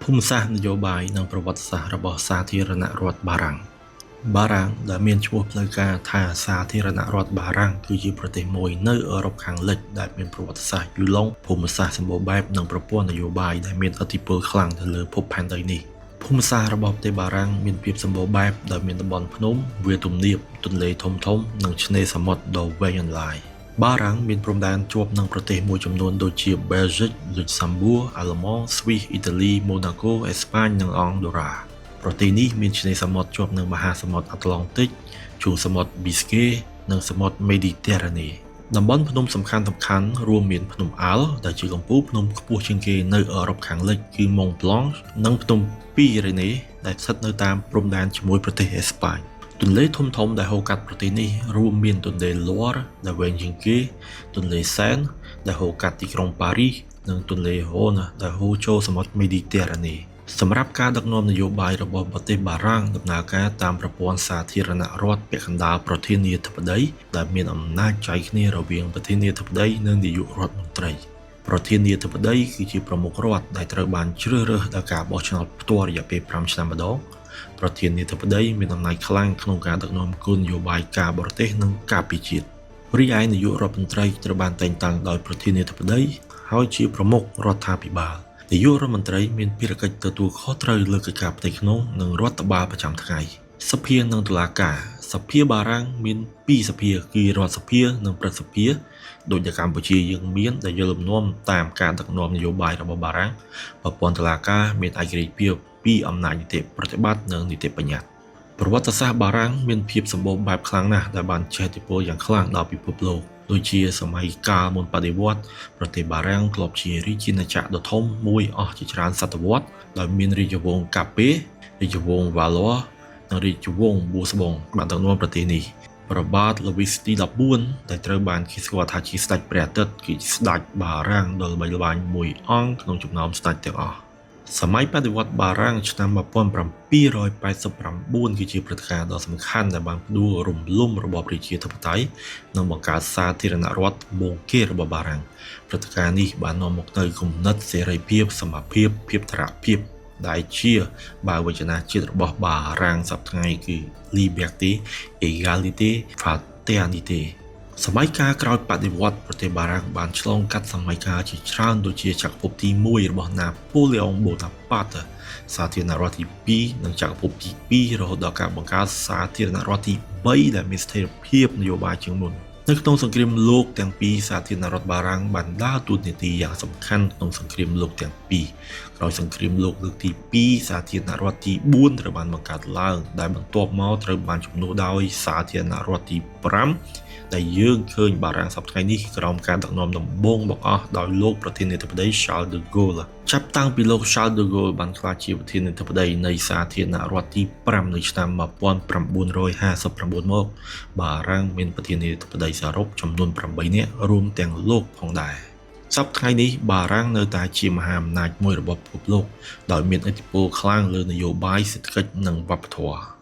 ភូមិសាស្ត្រនយោបាយនិងប្រវត្តិសាស្ត្ររបស់សាធារណរដ្ឋបារាំងបារាំងដែលមានឈ្មោះផ្លូវការថាសាធារណរដ្ឋបារាំងគឺជាប្រទេសមួយនៅអឺរ៉ុបខាងលិចដែលមានប្រវត្តិសាស្ត្រយូរលង់ភូមិសាស្ត្រសម្បូរបែបនិងប្រព័ន្ធនយោបាយដែលមានឥទ្ធិពលខ្លាំងទៅលើភពផែនដីនេះភូមិសាស្ត្ររបស់ប្រទេសបារាំងមានភាពសម្បូរបែបដោយមានតំបន់ភ្នំវាលទំនាបទន្លេធំៗនិងឆ្នេរសមុទ្រដ៏វែងអន្លាយបារាំងមានព្រំដែនជាប់នឹងប្រទេសមួយចំនួនដូចជា បែលហ្សិក លុចសាំបួរ អាល្លឺម៉ង់ ស្វីស អ៊ីតាលី ម៉ូណាកូ អេស្ប៉ាញ និងអង់ដូរ៉ាប្រទេសនេះមានឆ្នេរសមុទ្រជាប់នឹងមហាសមុទ្រអាត្លង់តិក ជួរសមុទ្រប៊ីស្កេ និងសមុទ្រមេឌីទែរ៉ាណេតំបន់ភ្នំសំខាន់ៗរួមមានភ្នំអាល់ដែលជាកំពូលភ្នំខ្ពស់ជាងគេនៅអឺរ៉ុបខាងលិចគឺ Mont Blanc និងភ្នំពីរ៉េណេដែលស្ថិតនៅតាមព្រំដែនជាមួយប្រទេសអេស្ប៉ាញទន្លេធំៗដែលហូរកាត់ប្រទេសនេះរួមមានទន្លេ Loire ដែលវែងជាងគេទន្លេសែនដែលហូរកាត់ទីក្រុងប៉ារីសនិងទន្លេ Rhône ដែលហូរចូលសមុទ្រមេឌីទែរ៉ាណេសម្រាប់ការដឹកនាំនយោបាយរបស់ប្រទេសបារាំងដំណើរការតាមប្រព័ន្ធសាធារណរដ្ឋពាក់កណ្ដាលប្រធានាធិបតីដែលមានអំណាចចែកគ្នារវាងប្រធានាធិបតីនិងនាយករដ្ឋមន្ត្រីប្រធានាធិបតីគឺជាប្រមុខរដ្ឋដែលត្រូវបានជ្រើសរើសដោយការបោះឆ្នោតផ្ទាល់រយៈពេល5ឆ្នាំម្ដងប្រធានាធិបតីមានអំណាចខ្លាំងក្នុងការដឹកនាំគោលនយោបាយការបរទេសនិងការពារជាតិរីឯនាយករដ្ឋមន្ត្រីត្រូវបានតែងតាំងដោយប្រធានាធិបតីហើយជាប្រមុខរដ្ឋាភិបាលនាយករដ្ឋមន្ត្រីមានភារកិច្ចទទួលខុសត្រូវលើកិច្ចការផ្ទៃក្នុងនិងរដ្ឋបាលប្រចាំថ្ងៃសភានិងតុលាការសភាបារាំងមានពីរសភាគឺរដ្ឋសភានិងព្រឹទ្ធសភាដោយដែលកម្ពុជាយើងមានដែលយល់លំនាំតាមការដឹកនាំនយោបាយរបស់បារាំងប្រព័ន្ធតុលាការមានឯករាជ្យភាពពីអំណាចនីតិប្រតិបត្តិនិងនីតិបញ្ញត្តិប្រវត្តិសាស្ត្របារាំងមានភាពសម្បូរបែបខ្លាំងណាស់ដែលបានជះឥទ្ធិពលយ៉ាងខ្លាំងដល់ពិភពលោកដូចជាសម័យកាលមុនបដិវត្តន៍ប្រទេសបារាំងធ្លាប់ជារាជាណាចក្រដ៏ធំមួយអស់ជាច្រើនសតវត្សដោយមានរាជវង្សកាប៉េរាជវង្សវ៉ាឡ័រនិងរាជវង្សប៊ូស្បុងបានដឹកនាំប្រទេសនេះព្រះបាទលវីសទី14ដែលត្រូវបានគេស្គាល់ថាជាស្ដេចព្រះអាទិត្យគឺជាស្ដេចបារាំងដ៏ល្បីល្បាញមួយអង្គក្នុងចំណោមស្ដេចទាំងអស់សម័យបដិវត្តន៍បារាំងឆ្នាំ1789គឺជាព្រឹត្តិការណ៍ដ៏សំខាន់ដែលបានផ្ដួលរំលំរបបរាជាធិបតេយ្យនិងបង្កើតសាធារណរដ្ឋដំបូងគេរបស់បារាំងព្រឹត្តិការណ៍នេះបាននាំមកនូវគំនិតសេរីភាពសមភាពភាពថរភាពដែលជាបាវចនាជាតិរបស់បារាំងសប្តាហ៍ថ្ងៃគឺ Liberté, Égalité, Fraternité សម័យកាលក្រោយបដិវត្តន៍ប្រទេសបារាំងបានឆ្លងកាត់សម័យកាលជាច្រើនដូចជាចក្រភពទី1របស់ណាប៉ូឡេអុងបូណាប៉ាតសាធារណរដ្ឋទី2និងចក្រភពទី2រហូតដល់ការបង្កើតសាធារណរដ្ឋទី3ដែលមានស្ថិរភាពនយោបាយជាងមុននៅក្នុងសង្គ្រាមលោកទាំងពីរសាធារណរដ្ឋបារាំងបានដើរតួនាទីយ៉ាងសំខាន់ក្នុងសង្គ្រាមលោកទាំងពីរក្រោយសង្គ្រាមលោកលើកទី2សាធារណរដ្ឋទី4ត្រូវបានបង្កើតឡើងដែលបន្ទាប់មកត្រូវបានជំនួសដោយសាធារណរដ្ឋទី5ដែលយើងឃើញបារាំងសប្តាហ៍ថ្ងៃនេះក្រោមការដឹកនាំដំបូងបង្អស់ដោយលោកប្រធានាធិបតី Charles de Gaulle ចាប់តាំងពីលោក Charles de Gaulle បានក្លាយជាប្រធានាធិបតីនៃសាធារណរដ្ឋទី5នៅឆ្នាំ1959មកបារាំងមានប្រធានាធិបតីសរុបចំនួន8នាក់រួមទាំងលោកផងដែរសប្តាហ៍ថ្ងៃនេះបារាំងនៅតែជាមហាអំណាចមួយរបស់ពិភពលោកដោយមានឥទ្ធិពលខ្លាំងលើនយោបាយសេដ្ឋកិច្ចនិងវប្បធម៌។